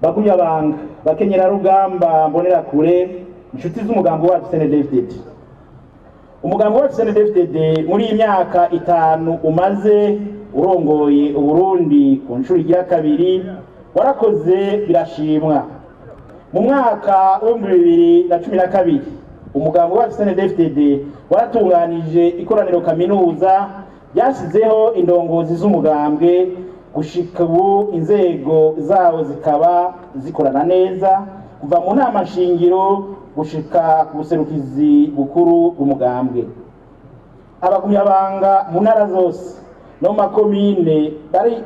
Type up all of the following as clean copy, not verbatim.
Bagumyabanga, bakenyerarugamba, mbonerakure, inshuti z'umugambi wacu CNDD-FDD, umugambi wacu CNDD-FDD muri iyi myaka 5 umaze urongoye Uburundi ku nshuro igira kabiri warakoze birashimwa. Mu mwaka w'2012 umugambi wacu CNDD-FDD waratunganije ikoraniro kaminuza ryashyizeho indongozi z'umugambwe. Gushika ubu inzego zawo zikaba zikorana neza, kuva mu nama nshingiro gushika ku buserukizi bukuru bw'umugambwe. Abagumyabanga mu ntara zose no mu makomine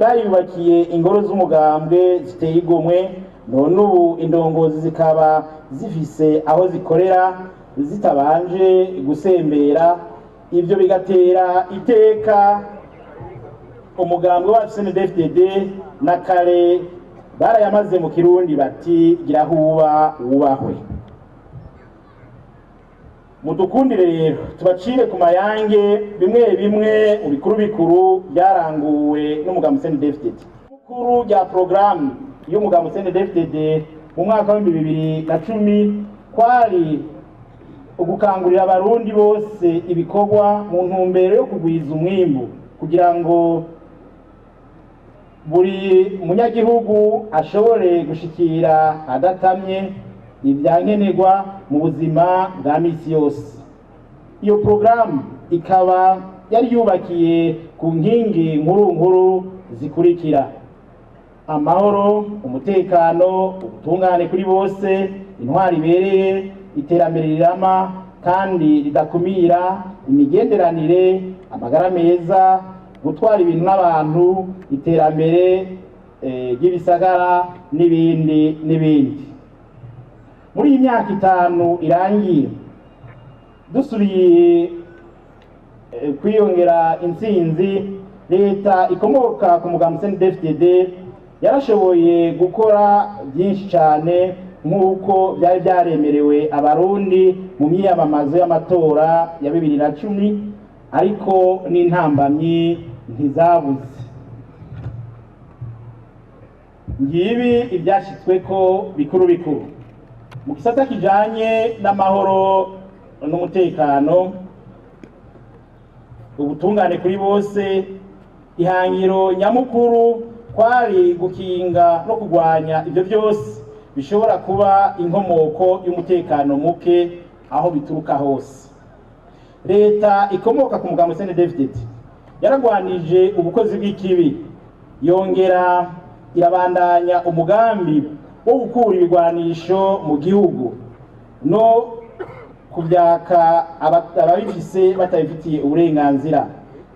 bariyubakiye ingoro z'umugambwe ziteye igomwe. None ubu indongozi zikaba zifise aho zikorera zitabanje gusembera. Ibyo bigatera iteka umugambwe wacu CNDD-FDD. Na kare barayamaze mu Kirundi bati: "Girahuba wubahwe." Mudukundire rero tubacire ku mayange bimwe bimwe mu bikuru bikuru byaranguwe n'umugambi CNDD-FDD. Bukuru rya porogaramu y'umugambi CNDD-FDD mu mwaka w'2010 kwari ugukangurira Abarundi bose ibikorwa mu ntumbero yo kugwiza umwimbu, kugira ngo buri munyagihugu ashobore gushikira adatamye ibyankenerwa mu buzima bwa misi yose. Iyo porogaramu ikaba yari yubakiye ku nkingi nkuru nkuru zikurikira: amahoro, umutekano, ubutungane kuri bose, intwari ibereye, iterambere rirama kandi ridakumira, imigenderanire, amagara meza, gutwara ibintu n'abantu, iterambere ry'ibisagara n'ibindi n'ibindi. Muri iyi myaka 5 irangiye dusubiye kwiyongera intsinzi, leta ikomoka ku mugambi CNDD-FDD yarashoboye gukora byinshi cyane nk'uko byari byaremerewe Abarundi mu myiyamamazo y'amatora ya 2010, ariko n'intambamyi ntizabuze. Ngibi ibyashyitsweko bikuru bikuru mu gisata kijanye n'amahoro n'umutekano, ubutungane kuri bose. Ihangiro nyamukuru kwari gukinga no kurwanya ibyo byose bishobora kuba inkomoko y'umutekano muke aho bituruka hose. Leta ikomoka ku mugambi CNDD-FDD yaragwanije ubukozi bw'ikibi, yongera irabandanya umugambi wo gukura ibigwanisho mu gihugu no kubyaka ababifise batabifitiye uburenganzira.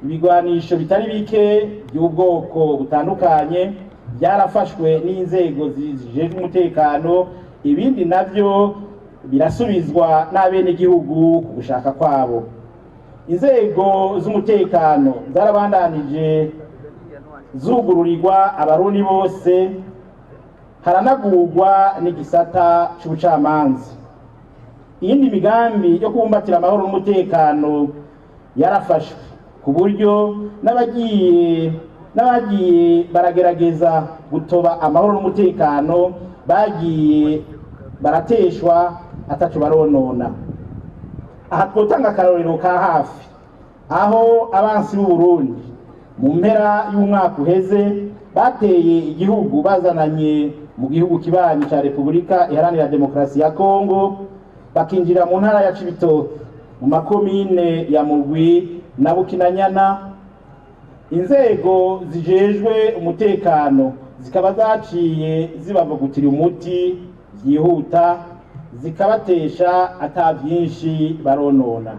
Ibigwanisho bitari bike by'ubwoko butandukanye byarafashwe n'inzego zijejwe umutekano, ibindi navyo birasubizwa n'abenegihugu ku gushaka kwabo. Inzego z'umutekano zarabandanije zugururirwa Abarundi bose, haranagurwa n'igisata c'ubucamanza. Iyindi migambi yo kubumbatira amahoro n'umutekano yarafashwe, ku buryo n'abagiye baragerageza gutoba amahoro n'umutekano bagiye barateshwa ataco baronona. Aha twotanga akarorero ka hafi, aho abansi b'Uburundi mu mpera y'umwaka uheze bateye igihugu bazananye mu gihugu kibanyi ca Repubulika Iharanira Demokarasi ya Kongo, bakinjira mu ntara ya Cibitoke mu makomine ya Mugwi na Bukinanyana. Inzego zijejwe umutekano zikaba zaciye zibavugutira umuti byihuta, zikabatesha ata vyinshi baronona.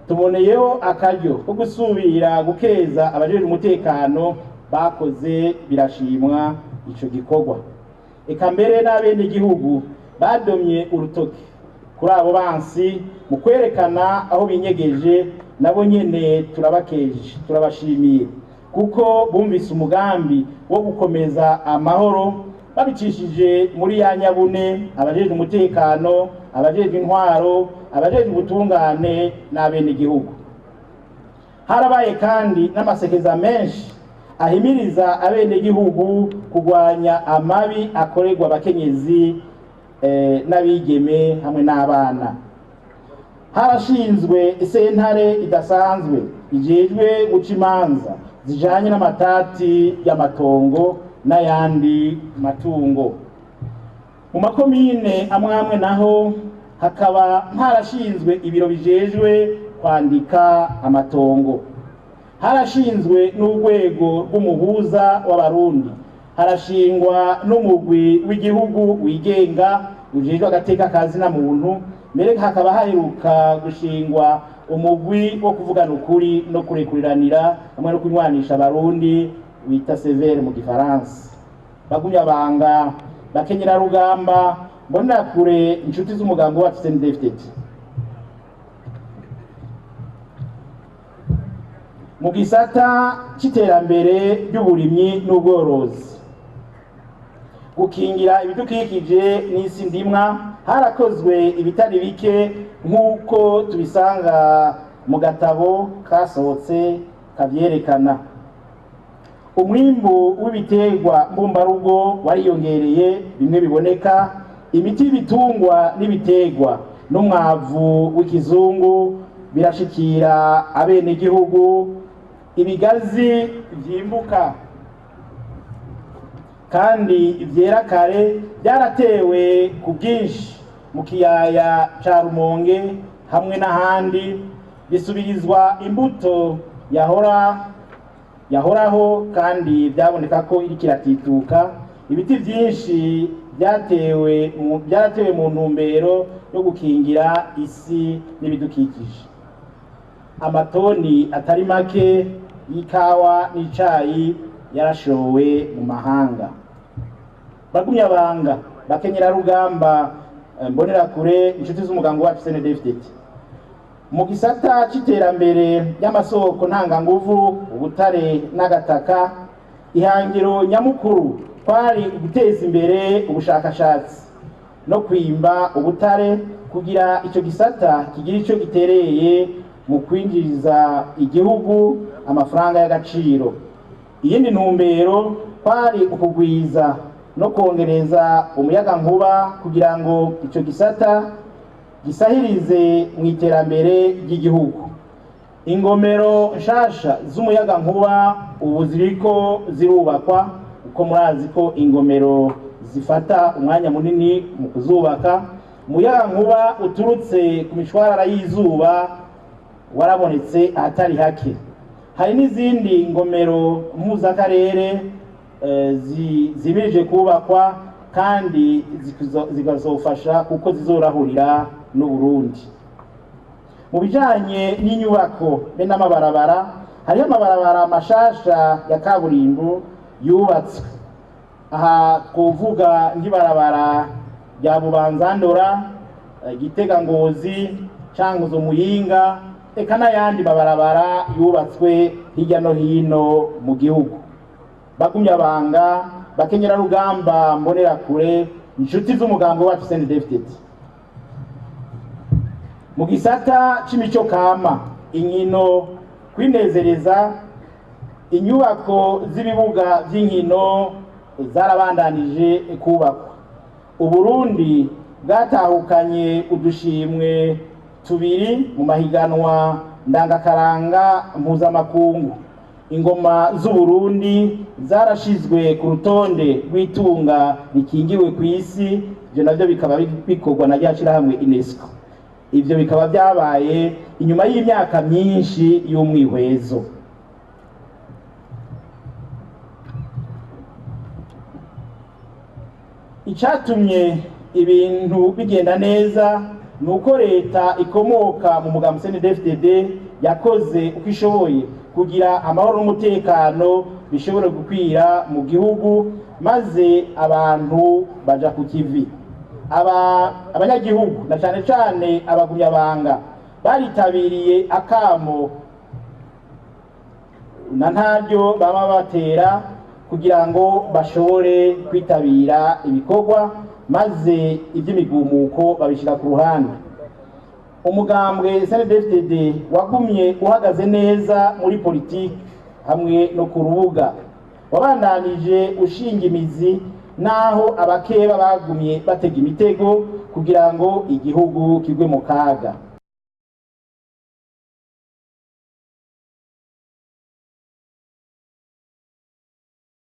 Tuboneyeho akaryo ko gusubira gukeza abajejwe umutekano bakoze birashimwa ico gikorwa, eka mbere n'abenegihugu badomye urutoki kuri abo bansi mu kwerekana aho binyegeje, nabo nyene turabakeje, turabashimiye, kuko bumvise umugambi wo gukomeza amahoro babicishije muri ya nyabune: abajejwe umutekano, abajejwe intwaro, abajejwe ubutungane n'abenegihugu. Harabaye kandi n'amasekeza menshi Ahimiriza abenegihugu kurwanya amabi akorerwa abakenyezi n'abigeme hamwe n'abana. Harashinzwe isentare idasanzwe ijejwe guca imanza zijanye n'amatati y'amatongo n'ayandi matungo. Mu makomine amwe amwe naho hakaba harashinzwe ibiro bijejwe kwandika amatongo. Harashinzwe n'urwego rw'umuhuza w'Abarundi, harashingwa n'umugwi w'igihugu wigenga ujejwe agateka ka zina muntu, mbere hakaba haheruka gushingwa umugwi wo kuvugana ukuri no kurekuriranira hamwe no kunywanisha Abarundi, wita CVR mu gifaransa. Bagumyabanga, bakenyerarugamba, mbonerakure, inshuti z'umugambi wacu CNDD-FDD, mu gisata c'iterambere ry'uburimyi n'ubworozi, gukingira ibidukikije n'isi ndimwa, harakozwe ibitari bike nk'uko tubisanga mu gatabo kasohotse kavyerekana. Umwimbu w'ibiterwa mbumbarugo wariyongereye bimwe biboneka. Imiti y'ibitungwa n'ibiterwa n'umwavu w'ikizungu birashikira abenegihugu. Ibigazi vyimbuka kandi vyera kare byaratewe ku bwinshi mu kiyaya ca Rumonge hamwe n'ahandi, bisubirizwa imbuto yahoraho kandi byaboneka ko iriko iratituka. Ibiti vyinshi byaratewe mu ntumbero yo gukingira isi n'ibidukikije. Amatoni atari make y'ikawa n'icayi yarashowe mu mahanga. Bagumyabanga, bakenyerarugamba, mbonerakure, inshuti z'umugambi wacu CNDD-FDD, mu gisata c'iterambere ry'amasoko ntanganguvu, ubutare n'agataka, ihangiro nyamukuru kwari guteza imbere ubushakashatsi no kwimba ubutare kugira ico gisata kigira ico gitereye mu kwinjiriza igihugu amafaranga y'agaciro. Iyindi ntumbero kwari ukugwiza no kongereza umuyagankuba kugira ngo ico gisata gisahirize mu iterambere ry'igihugu. Ingomero nshasha z'umuyagankuba ubu ziriko zirubakwa, uko murazi ko ingomero zifata umwanya munini mu kuzubaka. Umuyagankuba uturutse ku mishwarara y'izuba warabonetse ahatari hake. Hari n'izindi ngomero mpuzakarere zimirije kubakwa kandi zikazofasha kuko zizorahurira n'Uburundi. Mu bijanye n'inyubako be n'amabarabara, hariho amabarabara mashasha ya kaburimbo yubatswe. Aha twovuga nk'ibarabara rya Bubanza Ndora, Gitega Ngozi, Cankuzo Muyinga, eka n'ayandi mabarabara yubatswe hirya no hino mu gihugu. Bagumyabanga, bakenyerarugamba, mbonerakure, inshuti z'umugambi wacu CNDD-FDD, mu gisata c'imico kama, inkino, kwinezereza, inyubako z'ibibuga vy'inkino zarabandanije kubakwa. Uburundi bwatahukanye udushimwe tubiri mu mahiganwa ndangakaranga mpuzamakungu. Ingoma z'Uburundi zarashizwe ku rutonde rw'itunga rikingiwe ku isi, ivyo navyo bikaba bikorwa na rya shirahamwe UNESCO. Ivyo bikaba vyabaye inyuma y'imyaka myinshi y'umwihwezo. Icatumye ibintu bigenda neza ni uko leta ikomoka mu mugambi CNDD-FDD yakoze uko ishoboye kugira amahoro n'umutekano bishobore gukwira mu gihugu, maze abantu baja ku kivi. Abanyagihugu na cane cane abagumyabanga baritabiriye akamo na ntaryo baba batera kugira ngo bashobore kwitabira ibikorwa, maze iby'imigumuko babishyira ku ruhande. Umugambwe CNDD-FDD wagumye uhagaze neza muri politiki hamwe no ku rubuga. Wabandanije ushinga imizi naho abakeba bagumye batega imitego kugira ngo igihugu kigwe mu kaga.